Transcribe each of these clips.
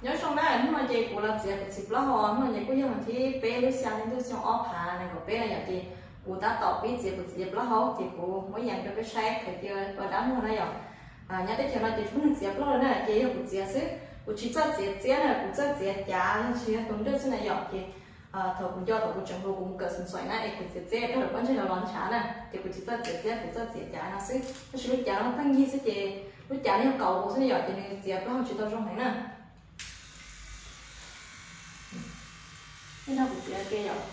Nyob zoo na, hnub no ces kuv los txiav kuv txiv plaub hau, hnub no ces kuj yog thib peb lub xya hli ntuj xyoo ob phav nees nkaum peb no yom, ces kuv tab tom pib txiav kuv txiv plaub hau, ces kuv muab yees rau peb saib qhov cia ua dab muag na yom. Nyob teb chaws no ces tsis muaj neeg txiav plaub hau na, ces yog kuv txiav xwb, kuv tsis txawj txiav txiab na, kuv txawj txiav cav los sis yog tus nraj xwb na yom, ces thaum kuv nco thaum kuv tseem hluas kuv mus kawm xov xwm na es kuv txiav txiab rau lawv pob ntseg los los ntshav na, ces kuv tsis txawj txiav txiab, kuv txawj txiav cav no xwb, tab sis lub cav no pheej yig xwb ces lub cav no yog kaus xwb na yom, ces nws txiav plaub hau tsis tau zoo heev na. Ib no kuv txiav ke yom.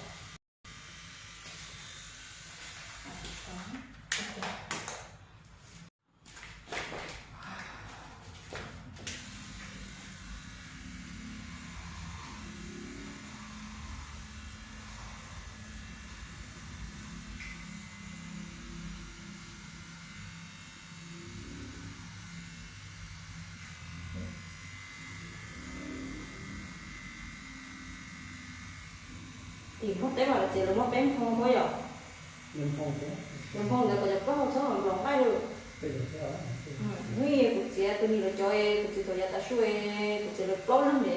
Tim Hmoob teb mas lawv txiav lawv muab peb nphoo thiab yom. Lawv nphoo ntawd kom cov plaub hau txhob nplos nqaij lawm. Hnub kuv txiav tus nim lawv cov, kuv txiv thaum yav tas su, kuv txiav lawv plaub leeg ne,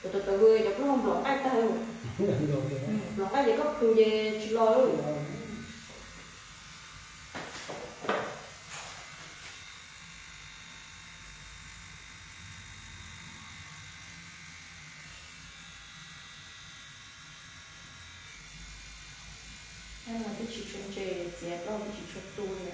tau tau tau cov plaub hau nplos nqaij tag lawm. Nplos nqaij ces koj plhws ces tsis los lawm. Twb tsis tshua ntse, txiav plaub twb tsis tshua tu li.